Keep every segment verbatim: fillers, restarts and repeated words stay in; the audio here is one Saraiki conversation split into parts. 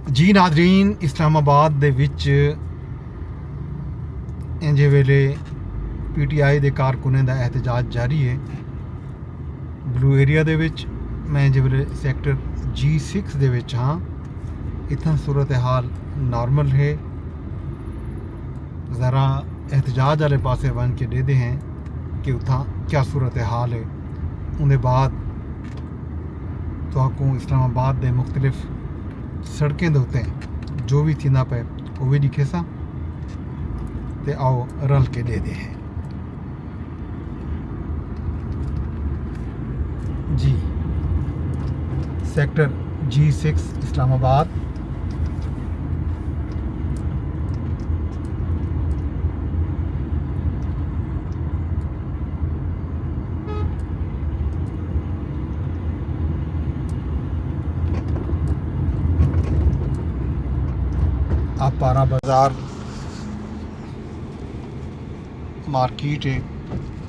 جی ناظرین، اسلام آباد دے وچ اینجھے ویلے پی ٹی آئی دے کارکنیں دا احتجاج جاری ہے۔ بلو ایریا دے وچ، میں اینجھے ویلے سیکٹر جی سکس دے وچ ہاں۔ اتھاں صورتحال نارمل ہے۔ ذرا احتجاج والے پاسے ونج کے ݙیہدے ہیں کہ اتھاں کیا صورتحال ہے۔ اوندے بعد تہاکوں اسلام آباد دے مختلف سڑکیں دے اتے جو وی تھیندا پئے، او وی ݙکھیساں۔ تے آؤ، رل کے ݙیہدے ہیں۔ جی، سیکٹر جی سکس، اسلام آباد۔ آپارہ بازار مارکیٹ ہے۔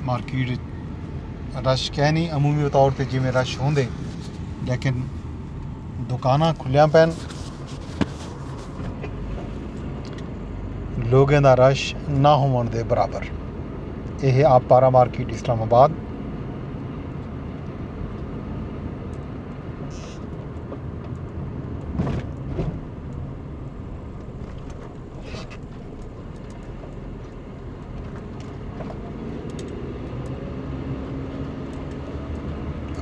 مارکیٹ رش کینی، عمومی طور تے جیویں رش ہوندے، لیکن دکاناں کھلیاں پین، لوگیں دا رش نہ ہووݨ دے برابر۔ اے ہے آپارہ مارکیٹ، اسلام آباد۔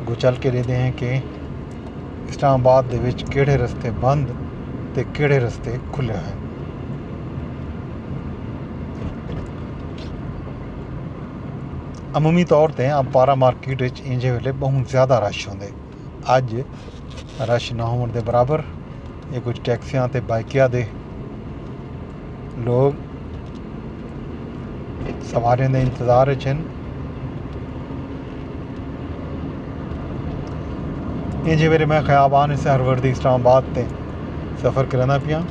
اڳوں چل کے ݙیہدے ہیں کہ اسلام آباد دے وچ کیڑھے رستے بند تے کیڑھے رستے کھلے ہوئے۔ عمومی طور تے آپارہ مارکیٹ وچ اینجھے ویلے ٻہوں زیادہ رش ہوندے۔ اڄ رش نہ ہووݨ دے برابر۔ اے کجھ ٹیکسیاں تے بائیکیاں دے لوگ سواریاں دے انتظار وچ ہن۔ اینجھے ویلے میں خیابان سہروردی اسلام آباد تے سفر کریندا پیاں۔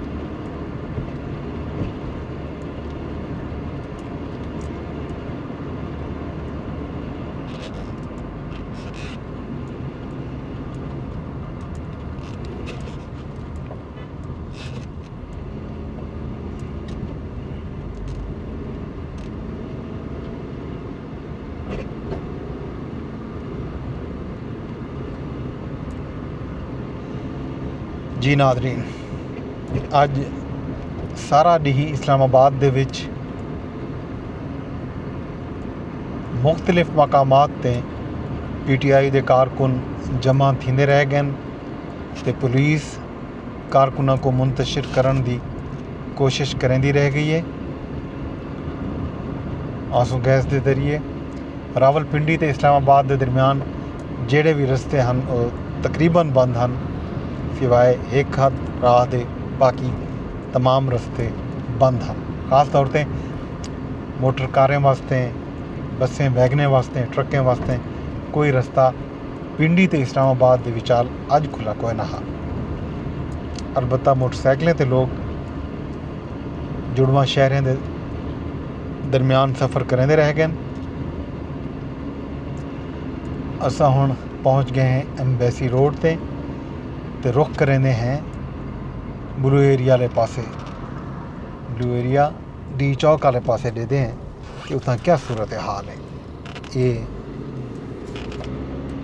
جی ناظرین، اڄ سارا ݙینہہ اسلام آباد دے وچ مختلف مقامات تے پی ٹی آئی دے کارکن جمع تھیندے رہ ڳئن تے پولیس کارکناں کوں منتشر کرݨ دی کوشش کریندی رہ ڳئی ہے۔ آنسو گیس دے ذریعے راولپنڈی تے اسلام آباد دے درمیان جیڑھے وی رستے ہن، او تقریباً بند ہن، سوائے ہک ہتھ راہ دے باقی تمام رستے بند ہن۔ خاص طور تے موٹر کاریں واسطے، بسیں، ویگنیں واسطے، ٹرکیں واسطے کوئی رستہ پنڈی تے اسلام آباد دے وچال اڄ کھلا کوئے نہ ہا۔ البتہ موٹر سائیکلیں تے لوگ جڑواں شہریں دے درمیان سفر کریندے رہ ڳئن۔ اساں ہݨ پہنچ ڳئے ہیں ایمبیسی روڈ تے، تے رخ کریندے ہیں بلو ایریا آلے پاسے۔ بلو ایریا ڈی چوک آلے پاسے ݙیہدے ہیں کہ اتھاں کیا صورتحال ہے۔ اے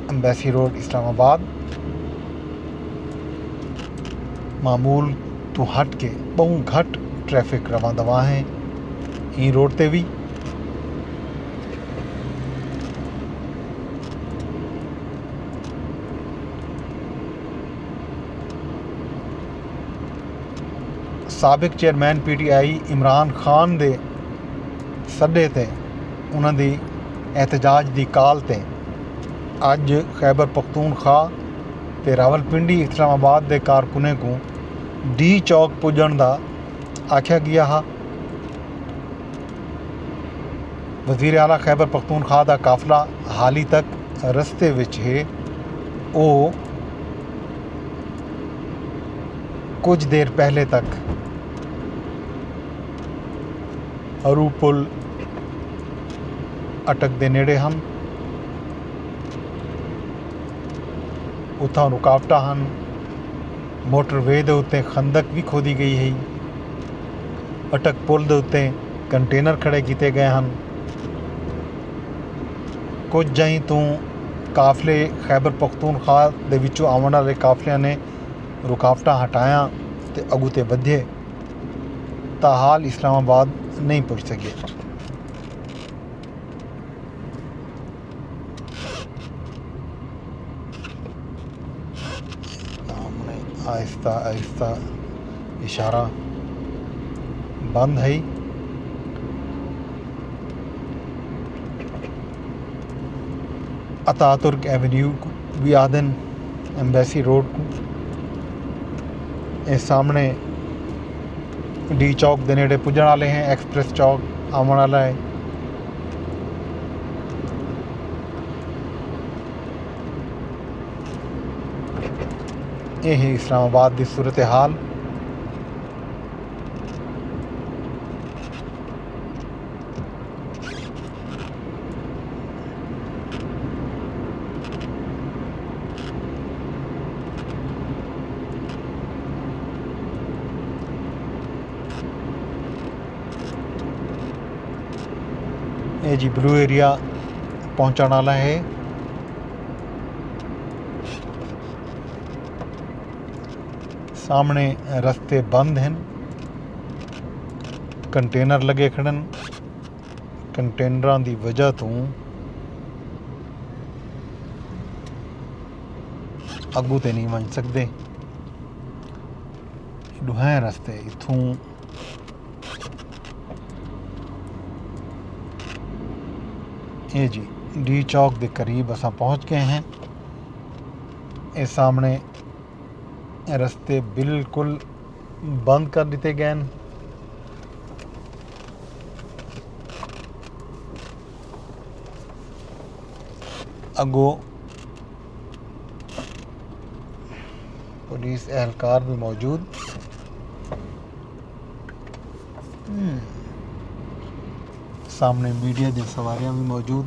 ایمبیسی روڈ، اسلام آباد، معمول توں ہٹ کے ٻہوں گھٹ ٹریفک رواں دواں ہے ایں روڈ تے وی۔ سابق chairman P T I Imran Khan دے سݙے تے انہاں دی احتجاج دی کال تے اڄ خیبر پختونخوا تے راولپنڈی، اسلام آباد دے کارکنیں کوں ڈی چوک پڄݨ دا آکھیا ڳیا ہا۔ وزیر اعلیٰ خیبر پختونخوا دا قافلہ حالی تک رستے وچ ہے۔ او کجھ دیر پہلے تک ہرو پل اٹک دے نیڑے ہن۔ اتھاں رکاوٹاں ہن۔ موٹر وے دے اتے خندق وی کھودی گئی ہئی۔ اٹک پل دے اتے کنٹینر کھڑے کیتے گئے ہن۔ کجھ جائیں توں قافلے خیبر پختونخوا دے وچوں آوݨ والے قافلیاں نے رکاوٹاں ہٹایاں تے اڳوں تے ودھے، تاحال اسلام آباد نہیں پڄ سڳے۔ سامݨے آہستہ آہستہ اشارہ بند ہئی۔ اتاترک ایونیو کوں وی آہدن، ایمبیسی روڈ کوں۔ اے سامݨے ڈی چوک دے نیڑے پڄݨ والے ہیں، ایکسپریس چوک آوݨ والا ہے۔ اے ہے اسلام آباد دی صورتحال۔ اے جی بلو ایریا پہنچݨ والا ہے۔ سامݨے رستے بند ہن، کنٹینر لڳے کھڑن۔ کنٹینراں دی وجہ توں اڳوں تے نہیں ونڄ سڳدے۔ ݙوہیں رستے اتھوں، اے جی، ڈی چوک دے قریب اساں پہنچ ڳئے ہیں۔ اے سامݨے رستے بالکل بند کر ݙتے ڳئے ہن۔ اڳوں پولیس اہلکار وی موجود۔ ہم۔ سامݨے میڈیا دیاں سواریاں وی موجود۔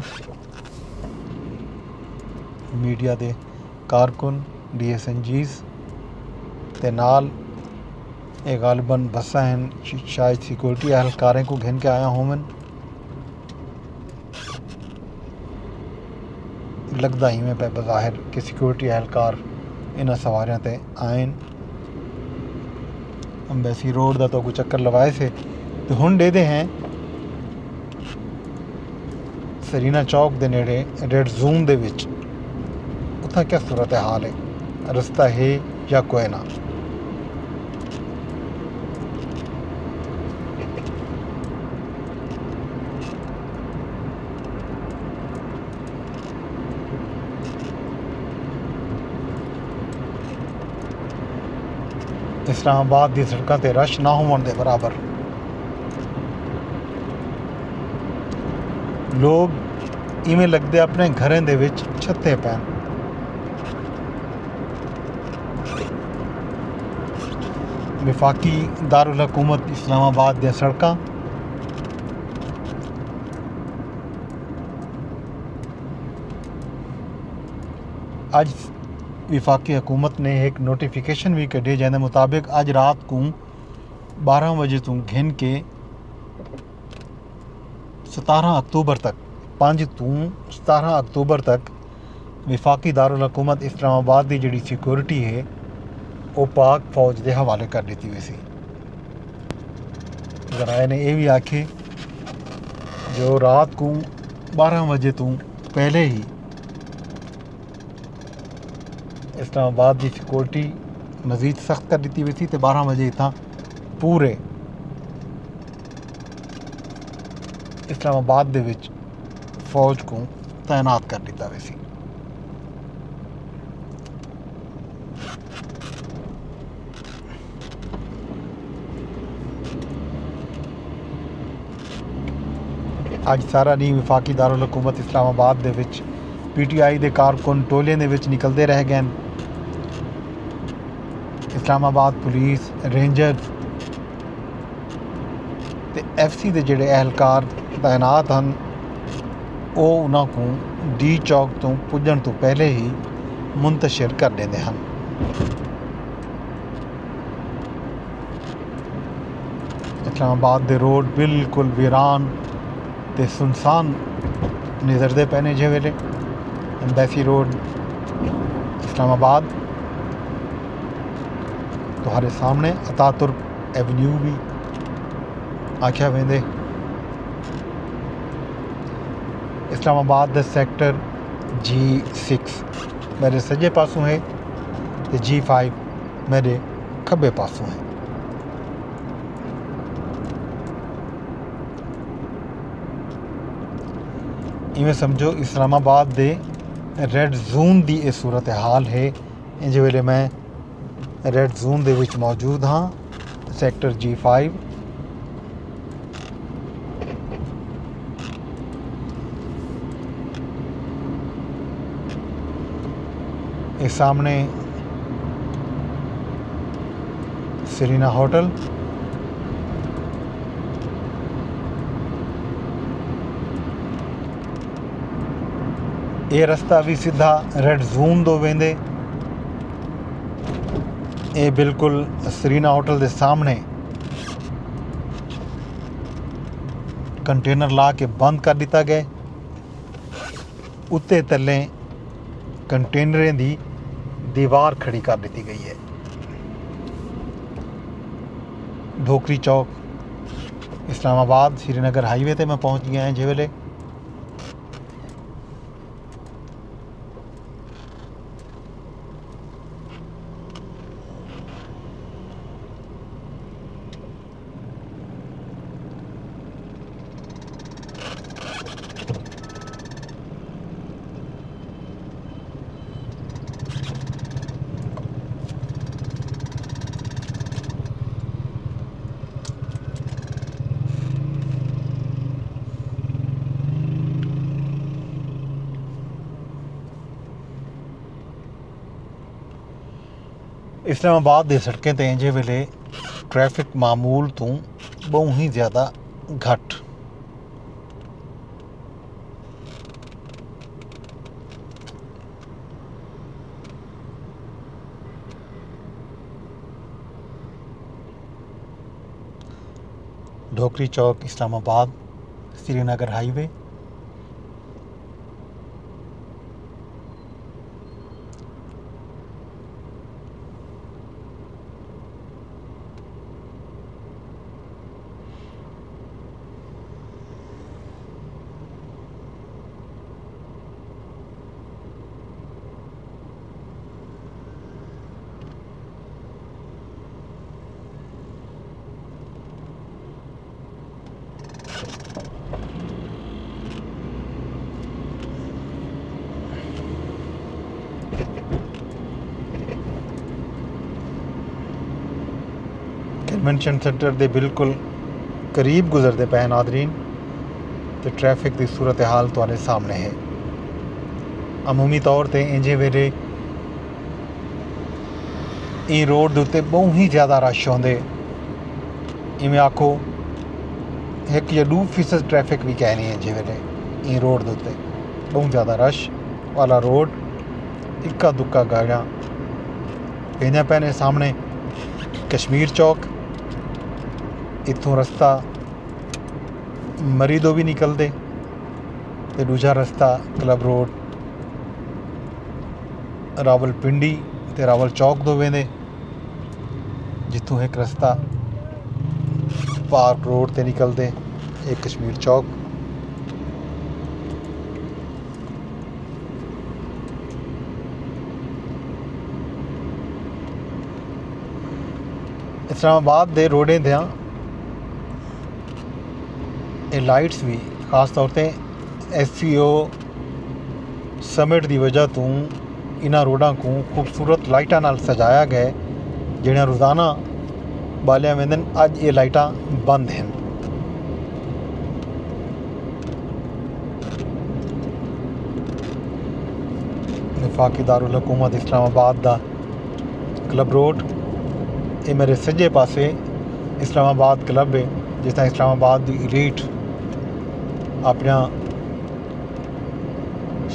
میڈیا دے کارکن، ڈی ایس این جیز تے نال اے غالباً بساں ہن، ش-، شاید سیکورٹی اہلکاریں کوں گھن کے آیا ہوون۔ لڳدا ایویں پئے بظاہر کہ سیکورٹی اہلکار انہاں سواریاں تے آئن۔ امبیسی روڈ دا تہاکوں چکر لوائے سے تے ہݨ ݙیہدے ہیں سرینا چوک دے نیڑے ریڈ زون دے وچ اتھاں کیا صورتحال ہے، رستہ ہے یا کوئے نہ۔ اسلام آباد دی سڑکاں تے رش نہ ہووݨ دے برابر۔ لوگ ایویں لڳدے اپݨے گھریں دے وچ چھتے پئن۔ وفاقی دارالحکومت اسلام آباد دیاں سڑکاں۔ اڄ وفاقی حکومت نے ہک نوٹیفکیشن وی کڈھی، جیندے مطابق اڄ رات کوں ٻارہاں وجے توں گھن کے ستارہاں اکتوبر تک، پنج توں ستارہاں اکتوبر تک وفاقی دارالحکومت اسلام آباد دی جڑی سیکورٹی ہے، او پاک فوج دے حوالے کر ݙتی ویسی۔ ذرائع نے اے وی آکھے جو رات کوں ٻارہاں وجے توں پہلے ہی اسلام آباد دی سیکورٹی مزید سخت کر ݙتی ویسی تے ٻارہاں وجے اتھاں پورے اسلام آباد دے وچ فوج کوں تعینات کر ݙتا ویسی۔ اڄ سارا ݙینہہ وفاقی دارالحکومت اسلام آباد دے وچ پی ٹی آئی دے کارکن ٹولیاں دے وچ نکلدے رہ ڳئن۔ اسلام آباد پولیس، رینجرز تے ایف سی دے جڑے اہلکار تعینات ہن، او انہاں کوں ڈی چوک توں پڄݨ توں پہلے ہی منتشر کر ݙیندے ہن۔ اسلام آباد دے روڈ بالکل ویران تے سنسان نظردے پئے نے جیں ویلے۔ ایمبیسی روڈ، اسلام آباد، تہاݙے سامݨے، اتاترک ایونیو وی آکھیا ویندے۔ اسلام آباد دا سیکٹر جی سکس میݙے سڄے پاسوں ہے تے جی فائیو میݙے کھٻے پاسوں ہے۔ ایویں سمجھو، اسلام آباد دے ریڈ زون دی اے صورتحال ہے۔ انج ویلے میں ریڈ زون دے وچ موجود ہاں، سیکٹر جی فائیو۔ اے سامݨے سرینا ہوٹل۔ اے رستہ وی سدھا ریڈ زون دو ویندے۔ اے بالکل سرینا ہوٹل دے سامݨے کنٹینر لا کے بند کر ݙتا ڳئے۔ اتے تلے کنٹینریں دی دیوار کھڑی کر ݙتی ڳئی ہے۔ ڈھوکری چوک، اسلام آباد، سری نگر ہائی وے تے میں پہنچ ڳیا ہیں جیں ویلے۔ اسلام آباد دے سڑکیں تے اینجھے ویلے ٹریفک معمول توں ٻہوں ہی زیادہ گھٹ۔ ڈھوکری چوک، اسلام آباد، سری نگر ہائی وے۔ کنونشن سینٹر دے بالکل قریب گزردے پئے ناظرین، تے ٹریفک دی صورتحال تہاݙے سامݨے ہے۔ عمومی طور تے اینجھے ویلے ایں روڈ دے اتے ٻہوں ہی زیادہ رش ہوندے، ایویں آکھو ہک یا ݙو فیصد ٹریفک وی کائنی ہے جیں ویلے ایں روڈ دے اتے۔ ٻہوں زیادہ رش والا روڈ، اکا دکا گاڑیاں ویندیاں پئے نے۔ سامݨے کشمیر چوک، اتھوں رستہ مری دو وی نکلدے تے ݙوجھا رستہ کلب روڈ، راولپنڈی تے راول چوک دو ویندے، جتھوں ہک رستہ پارک روڈ تے نکلدے، ہک کشمیر چوک۔ اسلام آباد دے روڈیں دیاں اے لائٹس وی خاص طور تے ایس سی او سمٹ دی وجہ توں انہاں روڈاں کوں خوبصورت لائٹاں نال سجایا ڳئے، جیڑھیاں روزانہ ٻالیاں ویندن۔ اڄ اے لائٹاں بند ہن۔ وفاقی دارالحکومت اسلام آباد دا کلب روڈ، اے میݙے سڄے پاسے اسلام آباد کلب ہے، جتھاں اسلام آباد دی ایلیٹ اپݨیاں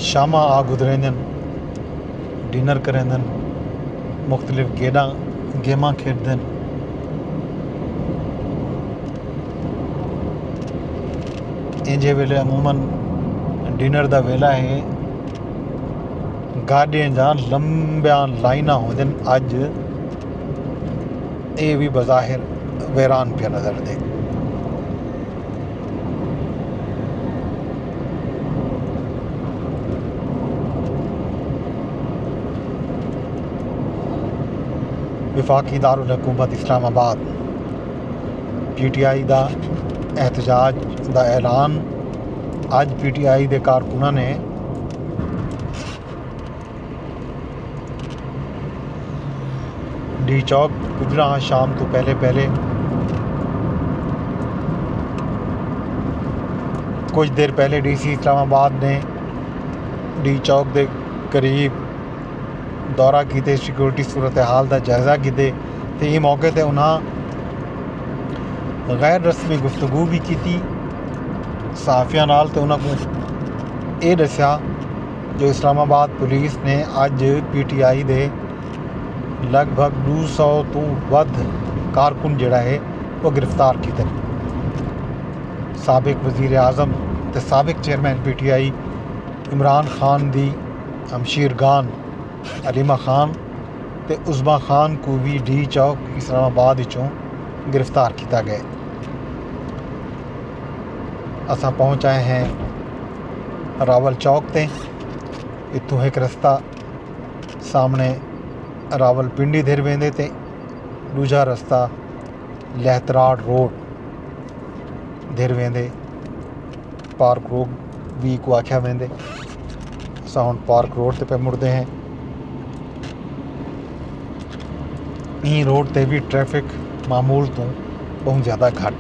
شاماں آ گزریندن، ڈنر کریندن، مختلف گیڈاں، گیماں کھیڈدن۔ اینجھے ویلے عموماً ڈنر دا ویلا ہے، گاݙیاں دیاں لمبیاں لائناں ہوندن۔ اڄ اے وی بظاہر ویران پیا نظر ݙے۔ وفاقی دارالحکومت اسلام آباد، پی ٹی آئی دا احتجاج دا اعلان۔ اڄ پی ٹی آئی دے کارکناں نے ڈی چوک پڄݨا ہا شام توں پہلے پہلے۔ کجھ دیر پہلے ڈی سی اسلام آباد نے ڈی چوک دے قریب دورہ کیتے، سیکیورٹی صورتحال دا جائزہ گھدے تے ایں موقع تے انہاں غیر رسمی گفتگو وی کیتی صحافیاں نال، تے انہاں کوں اے ݙسیا جو اسلام آباد پولیس نے اڄ پی ٹی آئی دے لڳ بھڳ ݙو سو توں ودھ کارکن جیڑھا ہے او گرفتار کیتے۔ سابق وزیر اعظم تے سابق chairman P T I Imran Khan دی ہمشیرگان علیمہ خان تے عظمیٰ خان کوں وی ڈی چوک اسلام آباد اچوں گرفتار کیتا ڳئے۔ اساں پہنچ آئے ہیں راول چوک تے۔ اتھوں ہک رستہ سامݨے راول پنڈی دھر ویندے تے ݙوجھا رستہ لہتراڑ روڈ دھر ویندے، پارک روڈ وی کوں آکھیا ویندے۔ اساں ہݨ پارک روڈ تے پئے مڑدے ہیں۔ ایں روڈ تے وی ٹریفک معمول توں ٻہوں زیادہ گھٹ۔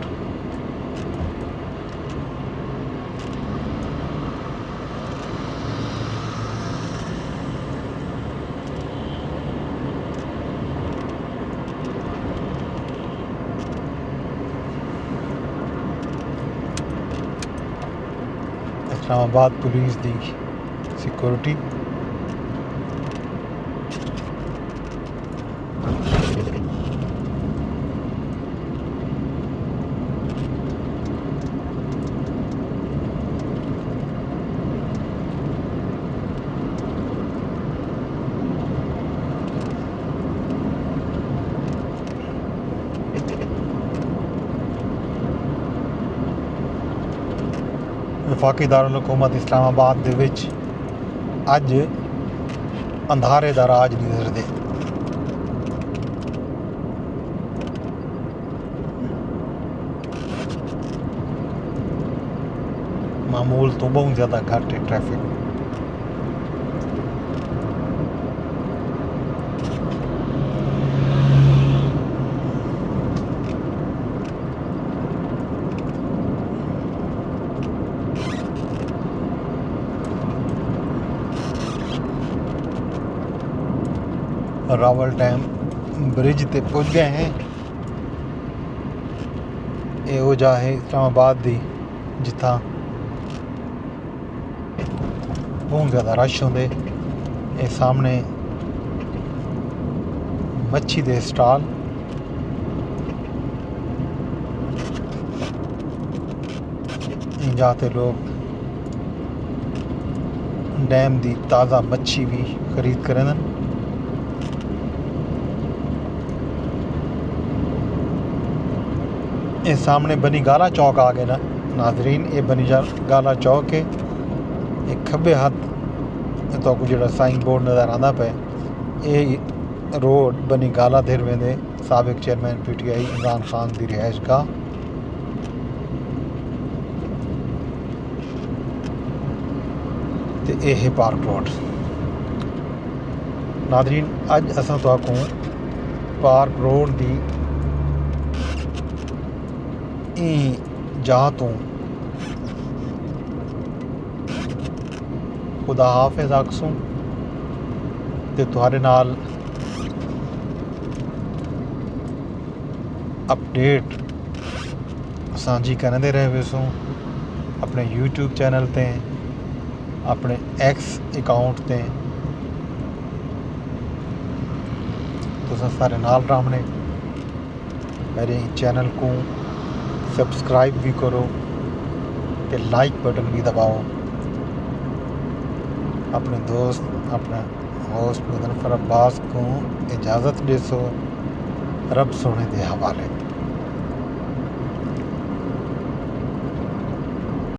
اسلام آباد پولیس دی سیکورٹی۔ وفاقی دارالحکومت اسلام آباد دے وچ اڄ اندھارے دا راج نظردے۔ معمول توں ٻہوں زیادہ گھٹ ہے ٹریفک۔ راول ڈیم برج تے پڄ ڳئے ہیں۔ اے او جاہ ہے اسلام آباد دی جتھاں ٻہوں زیادہ رش ہوندے۔ اے سامݨے مچھی دے اسٹال، ایں جاہ تے لوگ ڈیم دی تازہ مچھی وی خرید کریندن۔ اے سامݨے بنی گالا چوک آ ڳئے نا ناظرین، اے بنی جا-، گالا چوک ہے۔ اے کھٻے ہتھ تہاکوں جیڑھا سائن بورڈ نظر آندا پئے، اے روڈ بنی گالا دھر ویندے۔ سابق chairman P T I Imran Khan دی رہائش گاہ تے اے ہے پارک روڈ۔ ناظرین، اڄ اساں تہاکوں پارک روڈ دی ایں جاہ توں خدا حافظ آکھسوں تے تہاݙے نال اپڈیٹ سانجھی کریندے رہ ویسوں اپݨے یوٹیوب چینل تے، اپݨے ایکس اکاؤنٹ تے۔ تساں سارے نال رہوݨے۔ میݙے چینل کوں سبسکرائب وی کرو۔ تے لائک بٹن وی دباؤ۔ اپݨے دوست اپݨے ہوسٹ مظفر عباس کوں اجازت ݙیسو۔ رب سوہݨے دے حوالے۔